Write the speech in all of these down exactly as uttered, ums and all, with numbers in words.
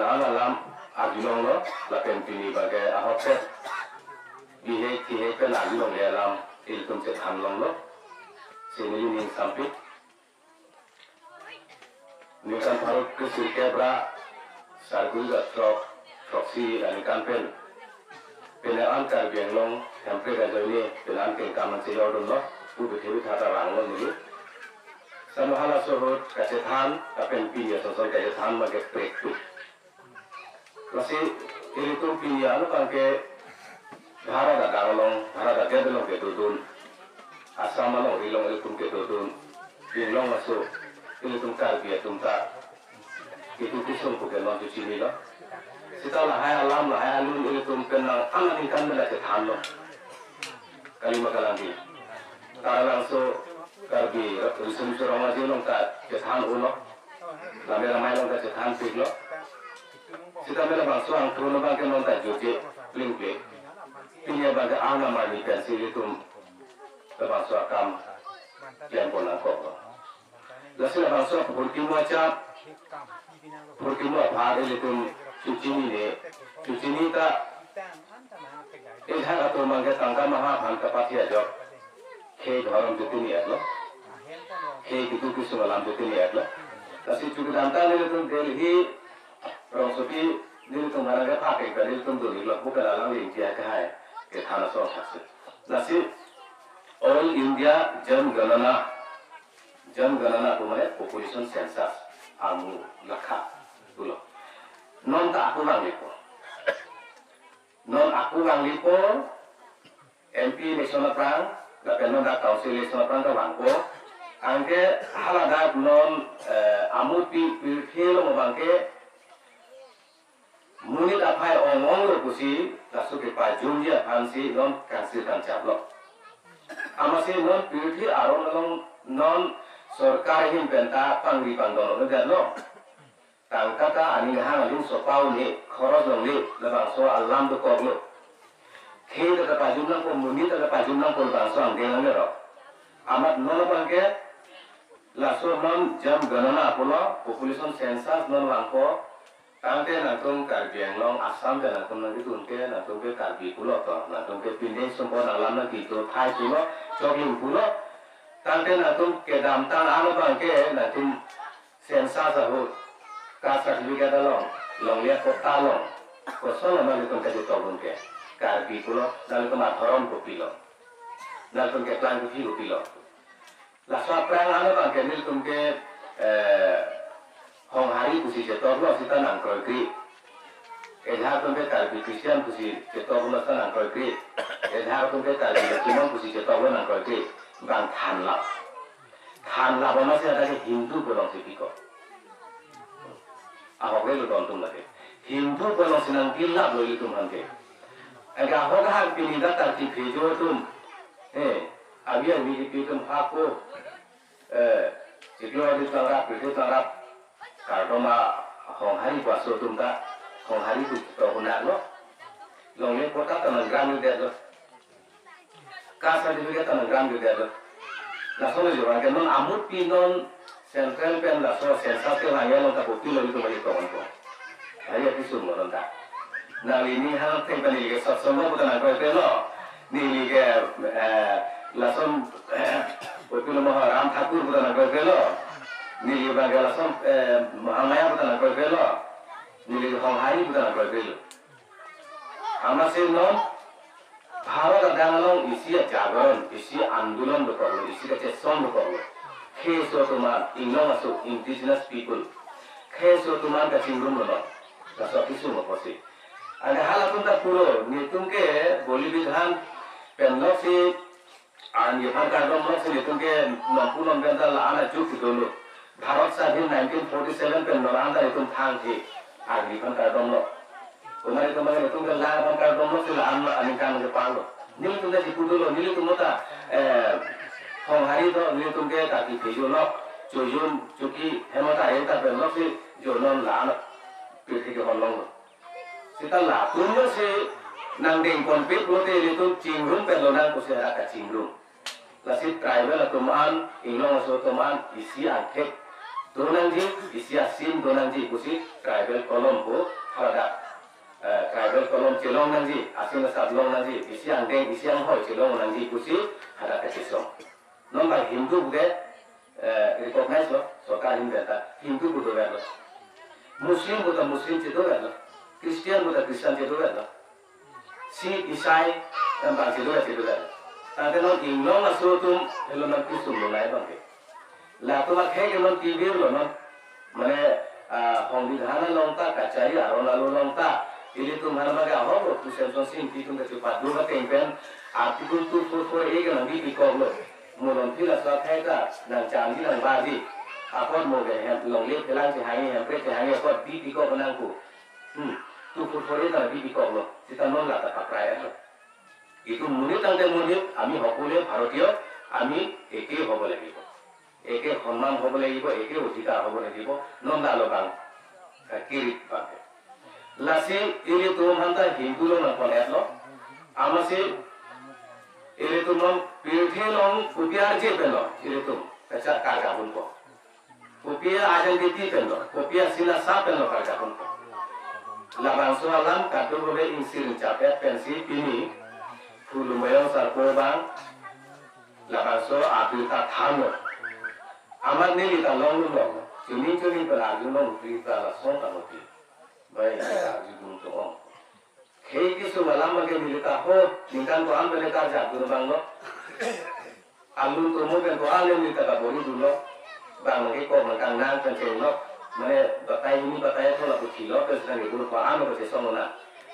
Alam alam arjulonglo, lapen pini abangke ahokpet bihek tihek pen arjulongle alam ilitum chethanlonglo. Sini ning sampik. Ningkan pharo kresirkep ra sarkuri ra throk, throksi aningkan pen pini an Karbi Anglong Hemprek ajoine pini an kengkam an cheyordunlo, pu bithe bitha ta vanglo neli. Samahala sohot kachethan, lapen pini asonson kachethan abangke prekpik. Lasi ilitum pini ano abangke Bharat adang along, Bharat adet along kedodun, Assam along rilong ilitum kedodun, inglong aso ilitum Karbi atum ta itum kesung pu ke non chechinilo. Sita lahai alam lahai alun ilitum penang an aningkan bela chethanlo. Kalima kalang di. Taralangso Karbi Riso Nimso Rong Aje along ta chethan ulo. Lame ramai along ta chethanpiklo. Sita me labangso angthun abangke non ta jutje plingpling. Pini abangke arnam arni pensi ilitum labangso akam klempon nangkoklo. Lasi labangso phurkimo achap, phurkimo aphan ilitum chechinine, chechini ta ejak atum abangke tangka maha aphan kapathe ajok khei dhorom chechini-etlo. Khei kitu kesung alam chechini-etlo. Lasi chukidam ta nelitum Delhi rongsopi nelitum harang ke phak ekta nelitum dun-iklo, bukan alangli India kehai kethan asong thaksi. Lasi All India Jan Ganana, Jan Ganana pu mane population census, amu lakha pulo. Non ta ako vanglepo. Non ako vanglepo, M P election aphrang, lapen non dak council election aphrang ta vangpo. Anke haladak non, eh, amut pi pirthe along abangke monit aphai ong-onglo pusi, laso kepajumji aphansi non kangsir kangchaplo. Amatsi non pirthe aron along non sorkar ahin pen ta pangri pangdon lo detlo. Tangka ta aning hang aling sopa un-e, khoros longle, labangso alam dokoklo. Khei ta kepajum nangpo, monit ta kepajum nangpo, labangso angdeng anglero. Amat non abangke laso non Jan Ganana pulo, population census non vangpo. Tangte nangtum Karbi Anglong, Assam pen nangtum nangkedun ke, nangtum ke Karbi pulo to, nangtum ke pindeng sumpon alam nangkedo thai pulo, choklim pulo. Tangte nangtum kedamtang ano abangke nangtum census ahut, caste certificate along, longle patta along, koson lo nangtum kachetokdun ke? Karbi pulo, nangtum adhorom kopilo? Nangtum keplang kopilo? Laso aphrang ano abangke nelitum ke, eh, Honghari pusi chetoklo, sita nangkroikre. Ejak atum ke Karbi Christian pusi chetoklo, sita nangkroikre. Ejak atum ke Karbi Muslim pusi chetoklo, nangkroikre. Bang thanlap. Thanlap amatsi hadak ke Hindu pu alongsi piko. Ahok le lo don atum lake. Hindu pu alongsi nangpilaplo ilitum aphan ke. Anke ahok ahak pini dak ta kephejo atum. Eh, abi abi kipi atum hako. Eh, chiklo adi tlangrap, pirthe tlangrap. Kardom a Honghari pu aso atum ta. Honghari pu to hunaklo. Longle patta ta nanggrandedetlo. Caste certificate ta nanggrandedetlo. Laso lo jo abangke non amut pi non central pen laso census kevang along ta kopilo ilitum aji tongon po. Hari ati sum non ta. Nangli ning hang theng pen neli ke Satsang pu ta nangkroikrelo. Neli ke, eh, lason, eh, kopilo mo Ram Thakur pu ta nangkroikrelo. Neli abangke lason, eh, Mahamaya pu ta nangkroikrelo. Neli ke Honghari pu ta nangkroikrelo. Amatsi non Bharat adang along isi ajagaron, isi andolon dokoklo, isi kachesong dokoklo. Kheso atum an, inglong aso, indigenous people. Kheso atum an kachingrumlo non. Laso akesung apotsi. Anke halatum ta pulo, netum ke Boli Bidhan pen loksi, arni aphan kardom loksi netum ke nonpu non pen ta la-an ajuk kedolo. Bharat Sadhin nineteen forty-seven pen non anta netum thangthe, arni aphan kardomlo. Kumari tum bang netum ke la aphan kardomloksi la-an aningkan kepanglo. Nelitum ta chipudolo, nelitum ta, eh, Honghari to, nelitum ke Karbi phejolok, Chojun, Choki, Hemata, Hemata pen loksi, jo non la-an pirthe kehon longlo. Sita latum losi nangdengponpe pulote ilitum chingrum pen lonang pusi hadak kachingrum. Lasi tribal atum an, inglong aso atum an, isi angthek do nangji, isi asim do nangji pusi tribal column pu haladak, eh, tribal column chelong nangji, asim asap long nangji, isi angdeng isi anghoi chelong nangji pusi hadak kachesong. Non bang Hindu pu ke, eh, recognize lo, sorkar ahin pen ta Hindu pu doverlo. Muslim pu ta Muslim chedoverlo. Christian pu ta Christian chedoverlo. Sikh, Isai, em bang chedover chedover. Tangte non inglong aso atum helo nangpi sumlo nai bang ke. Latum akhei ke non tivirlo non. Mane, ah, Songbidhan along ta, kachari aron alo along ta, ilitum aphan abang ke ahok lo, pu Semsonsing Ingti atum kachepado ateng pen, Article two four four A ke nangbi pikoklo. Mo non phila so akhei ta nangchanji nangbaji. Apot mo ke hem longle phelang chehangji, hemprek chehangji apot bi pikok nangpo. Hmm. Two four four A ta bi pikoklo. Seta non lata pakrai lo. Itum monit tangte monit, আমি সকলোৱে ভাৰতীয়, আমি একেই হ'ব লাগিব। একে সন্মান হ'ব লাগিব, একে অধিকাৰ হ'ব লাগিব, non lalo bang, eh, kirit bang. Lasi ilitum aphan ta Hindu along nangpon-etlo, amatsi ilitum along pirthe along kopi arje penlo, ilitum, kacha karjapon ko. Kopi a-identity penlo, kopi asin asa penlo karjapon ko. Labangso alam kadokave ingsir ingchap-et pensi pini, Phu Lumbajong Sarpo bang, labangso abirta thanlo. Amat neli ta longdunlo. Chuning chuning pen arjulong, pri pra lason ta mati. Bai arjudun to-ong. Khei kesung alam abang ke neli ta ho, ningkan ko-an pen karjapdun abang lo. Alun tomo pen ko-an neli ta kaboridunlo. Bang ke ko mangkang nang pen chenglo. Mane batai ini batai tho lapu thilo pen sedang ibu ko-an ko chesong na.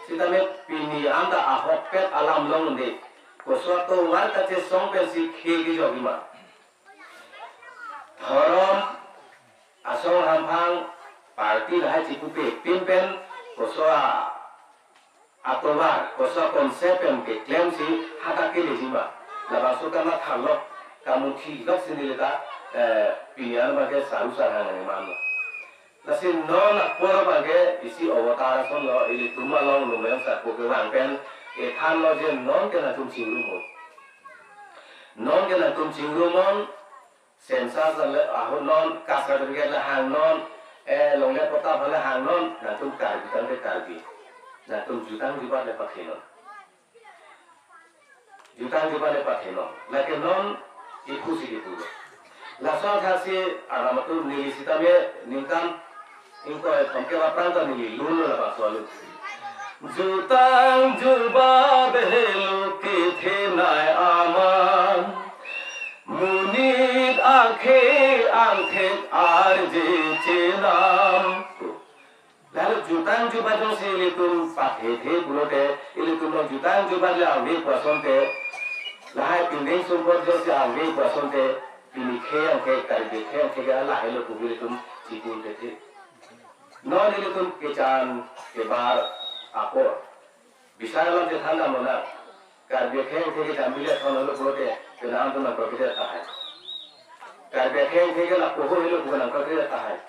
Sitame pini anta ahokpet alam long de. Koso atovar kachesong pensi khei kejok ima. Dhorom asong hamphang party lahai chipupepin pen koso a-, atovar, koso a-concept pen keklemsi hadak keleji ma. Labangso kamathalok, kamuthilok si neli ta, eh, pini an abang ke saru sarhang nangmanlo. Lasi non apor abang ke isi avatar asonlo, ilitum along Lumbajong Sarpo kevang pen, ethanlo je non ke nangtum chingrum-o. Non ke nangtum chingrum-on, census ale ahut non, caste certificate le hang non, eh, longle patta aphan le hang non, nangtum Karbi tangte Karbi. Nangtum jutang jubat le pathenon. Jutang jubat le pathenon. Lake non iphu si iphu. Laso athak si aram atum neli sitame ningkan ingkoi thomkep aphrang ta neli lunlo labangso alun. Jutang jubat helo kethenei aman. Monit akhei angthek arje chenam. Lalu jutang jubat jongsi ilitum pathethe pulote, ilitum along jutang jubat le ave pu asonte, lahai pindeng sumpot jongsi ave pu asonte, pini khei angthek, Karbi akhei angthek ke lahelo pu ilitum chipu thethe. Non ilitum kechan kebar apor. Bisar alam chethan damnang. Karbi akhei angthek ke jambi le thon helo pulote, penang atum nangkokide tahai. Karbi akhei angthek ke lapu ho helo pu nangkokide tahai.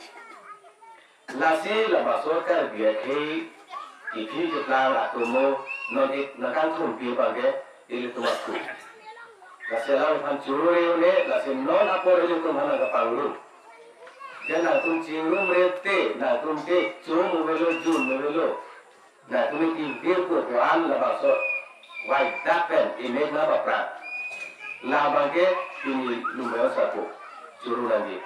Lasi labangso Karbi akhei kithi keplang atomo non ik nangkangthumpi abang ke ilitum athu. Lasi alam aphan choro re-o ne, lasi non apor ilitum aphan nangkapangrum. Je nangtum chingrumre te, nangtum te chom avelo, jun avelo. Nangtum ke virpo ko-an labangso wai dak pen imek na bapra. Labang ke pini Lumbajong Sarpo choro nangji.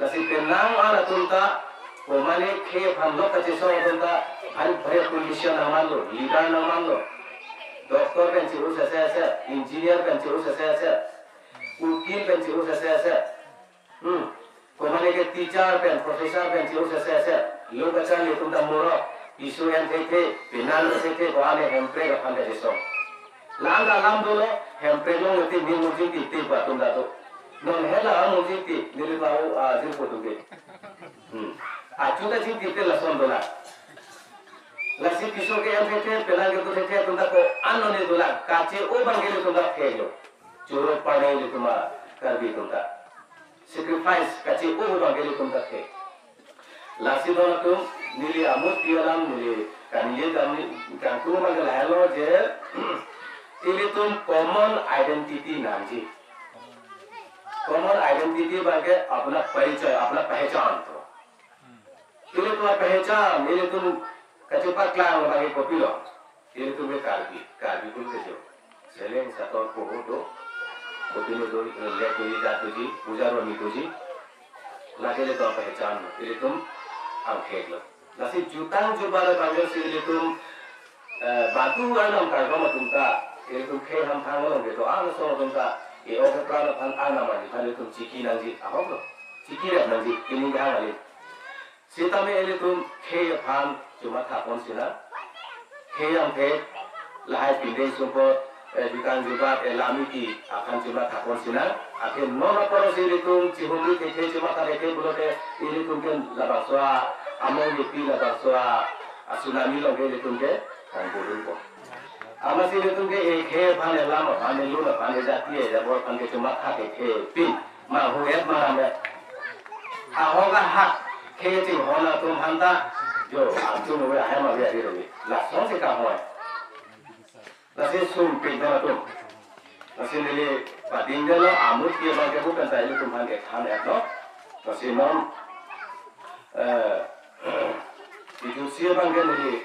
Lasi penang an atum ta, komane khei aphan lok kachesong atum ta, bhari bhari politician nangmanlo, leader nangmanlo. Doctor pen che-o sese sese, engineer pen che-o sese sese, ukil pen che-o sese sese. Hmm. Komane ke teacher pen, professor pen che-o sese sese. Lo kacharli atum ta morok, piso en thekthe, penan thekthe, ko-an hemprek aphan ta chesong. La-an ta alam dolo, hemprek along te nir mujing ti te pa atum ta do. Non hela mujing ti, nir pa o a jir po tu ke. Hmm. Achu ta jing ti te lason dolang. Lasi piso ke en thekthe, penan ke tu thekthe atum ta ko-an non ne dolang. Kache-o abang ke atum ta khelo. Choro parnai ilitum a Karbi atum ta. Sacrifice kache-o abang ke ilitum ta the. Lasi don atum neli amut pi alam neli kaningje dam ni kangtung abang ke lahelo je ilitum common identity nangji. Common identity abangke apna parichoy, apna pehchan to. Ilitum apehchan, ilitum kachepaklang abangke kopilo? Ilitum ke Karbi, Karbi kum ke jo. Seleng sator poho do, kopilo do, lek doji, jat doji, puja roni doji. Lake ilitum apehchan, ilitum angkhek lo. Lasi jutang jubat abangke si ilitum, eh, badu arnam karkam atum ta, ilitum khei hamphang along kedo-an asong atum ta, e-ok epran aphan arnam aliphan ilitum chiki nangji, ahok lo. Chiki rap nangji, ining kehang alim. Sitame ilitum khei aphan chomatha pon sinang. Khei angthek, lahai pindeng sumpot, eh, jutang jubat, eh, lamiti aphan chomatha pon sinang. Athe non apor si ilitum chihumri thekthe, chomatha thekthe pulote ilitum ke labangso a-among yepi, labangso a-tsunami along ke ilitum ke kangpudun po. Amatsi ilitum ke e khei aphan, e lam aphan, e lun aphan, e jati, e jabor aphan ke chomatha thekthe pin. Mahu et maram et. Ahok ahak khei chinghon atum aphanta, jo, amchun ove, ahem ave, ari ave. Lasonsi kahoi. Lasi sumpik dam atum. Lasi neli pading delo, amut ke abangke bukan ta ilitum aphan kethan et lo. Lasi non, eh, itu si abangke neli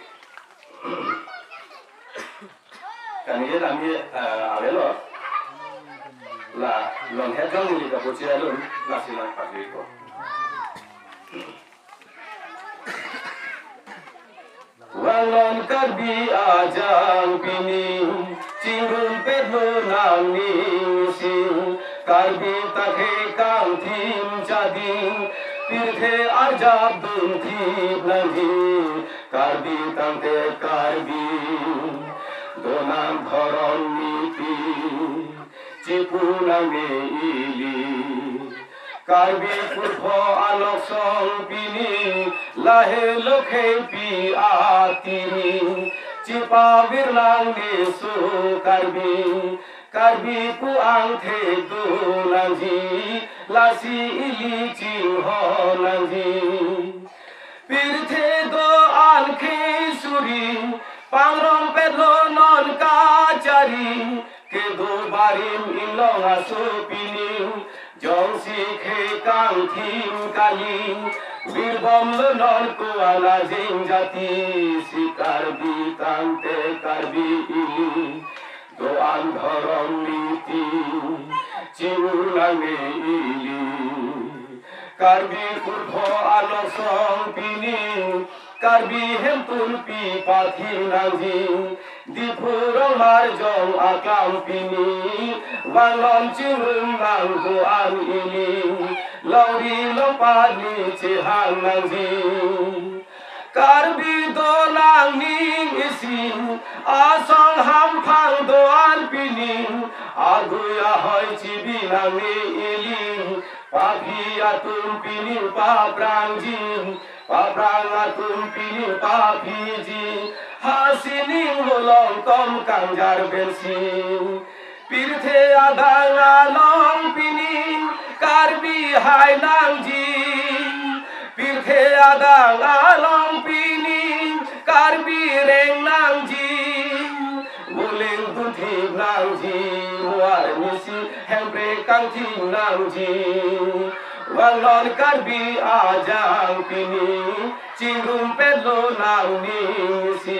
kaningje damji, eh, avelo. La, non het jong neli kabuchi alun, lasi nangpajui ko. Vangnon Karbi ajang pini, chingrumpetlo nangning isi, Karbi ta khei kangthim chading, pirthe arjap dunthip nangji, Karbi tangte Karbi, donang dhorom niti, chipu nangne ili. Karbi kurpho anok song pini, lahelo kheipi atiri, chipavir nangne so Karbi, Karbi pu angthek do nangji, lasi ili chinghon nangji. Pirthe do-an khei suri, pangrompetlo non kachari, kedo barim inglong aso pini, jongsi khei kangthim kali, virbomlo non ko-an ajeng jati, si Karbi tangte Karbi ili. Do-an dhorom niti, chi-ur nangne ili. Karbi kurpho anok song pini, Karbi hemtunpi pathir nangji. Diphu rong marjong aklam pini, vangnon chingrum nang do-an ili. Longri longpat ni chehang nangji. Karbi donang ning isi, asong hamphang do-an pini, agui ahoi chibi nangne ili, paphi atum pini paprangji, paprang atum pini paphiji, hasining holong kom kangjar bensi. Pirthe adang along pini Karbi hai nangji. Pirthe adang along pini Karbi reng nangji. Buleng dunthip nangji. Muar misi hemprek kangthim nangji. Vangnon Karbi ajang pini chingrumpetlo nangning isi.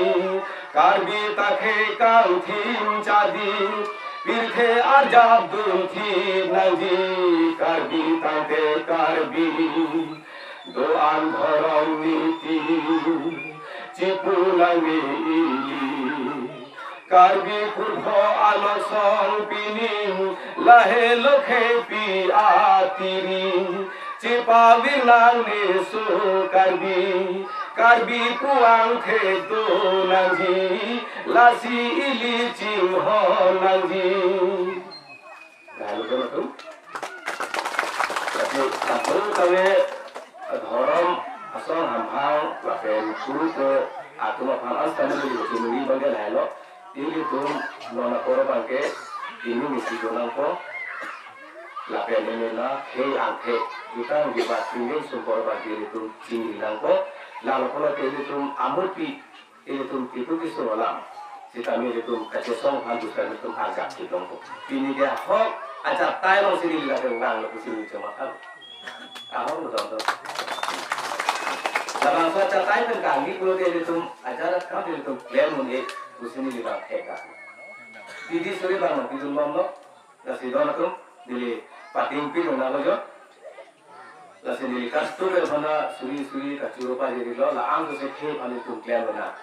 Karbi ta khei kangthim chading, pirthe arjap dunthip nangji, Karbi tangte Karbi, do-an dhorom niti, chipu nangne ili. Karbi kurpho anok song pini, lahelo kheipi atiri, chipavir nangne so Karbi, Karbi pu angthek do nangji, lasi ili chinghon nangji. Lalu ke matum. Tapi satu kali dhorom asong hamphang lapen kuru ko atum aphan an sama dulu cemuri bangke lahelo. Ilitum non apor abangke ini misi do nangpo. Lapen ini la khei angthek jutang jubat pindeng sumpot abangke ilitum chingri nangpo. Lalu pulote ilitum amutpi, ilitum tipu kisung alam. Sitame ilitum kachesong aphan bukan ilitum agak chidongpo. Pini dia hok Achatai alongsi neli lake vanglo pusi neli chomatha. Ahok lo dong dong. Labangso achatai pen kangni pulote ilitum achatai akam ilitum klem un-e pusi neli bang thek-a. Pidi suri bang nangpidun bomlo. Lasi don atum neli pating pidun nangkoklo. Lasi neli kastume aphan ta suri suri kachoro pajirilo, la-an sose khei aphan ilitum klem un-a.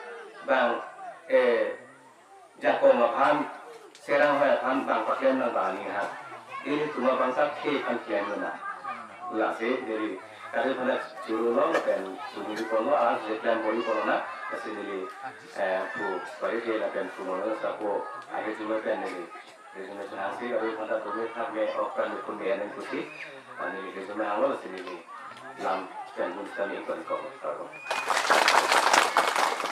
Bang, eh, jakong aphan, serang hoi aphan bang paklem nang bani ha. Ilitum abang ta khei aphan klem un-a. Lasi neli kadokave aphan ta chorolo lapen suri ponlo, a je klem bori ponlo na, lasi neli, eh, phu bari ke lapen phu mono sapo ahe chume pen neli. Neli chume chunangsi kadokave aphan ta dome thak me ok kan dukun me enen pusi. Neli neli chume hanglo lasi neli lam pen gun sita neli kon kok.